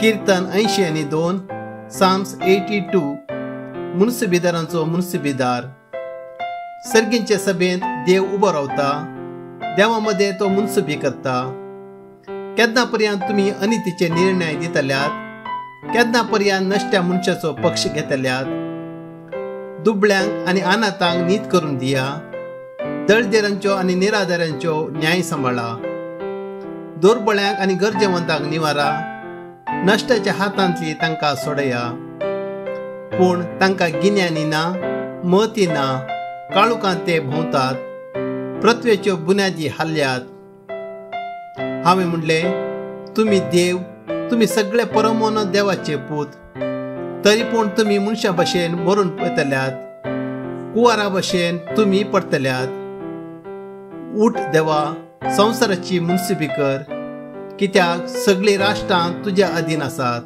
किर्तन 82, Psalms 82. मुन्सिबिदारांचो मुन्सिबिदार. सर्गींचे सभेंत देव उबो रावता, देवा मदें तो मुन्सुबी करता. केन्ना पर्यंत तुमी अनितीचे निर्णय दितल्यात? केन्ना पर्यंत नश्ट्या मनशाचो पक्ष घेतल्यात? दुबळ्यांक आनी अनाथांक नीत करून दिया, दळदेरांच्यो आनी निराधारांच्यो न्याय सांबाळा. दुर्बळ्यांक आनी गरजेवंतांक निवारा, नश्टाच्या हातांतली तांकां सोडया. पूण तांकां गिन्यानी ना, मती ना, काळुकांत ते भोंवतात, पृथ्वेच्यो बुन्यादी हाल्ल्यात. हांवें म्हणलें, तुमी देव, तुमी सगळे परमोन देवाचे पूत, तरी पूण तुमी मनशां भशेन मरून वतल्यात, कुवारा भशेन तुमी पडटल्यात. उठ देवा, संवसाराची मुन्सिबी कर, कित्याक सगळीं राष्ट्रां तुज्या अधीन आसात.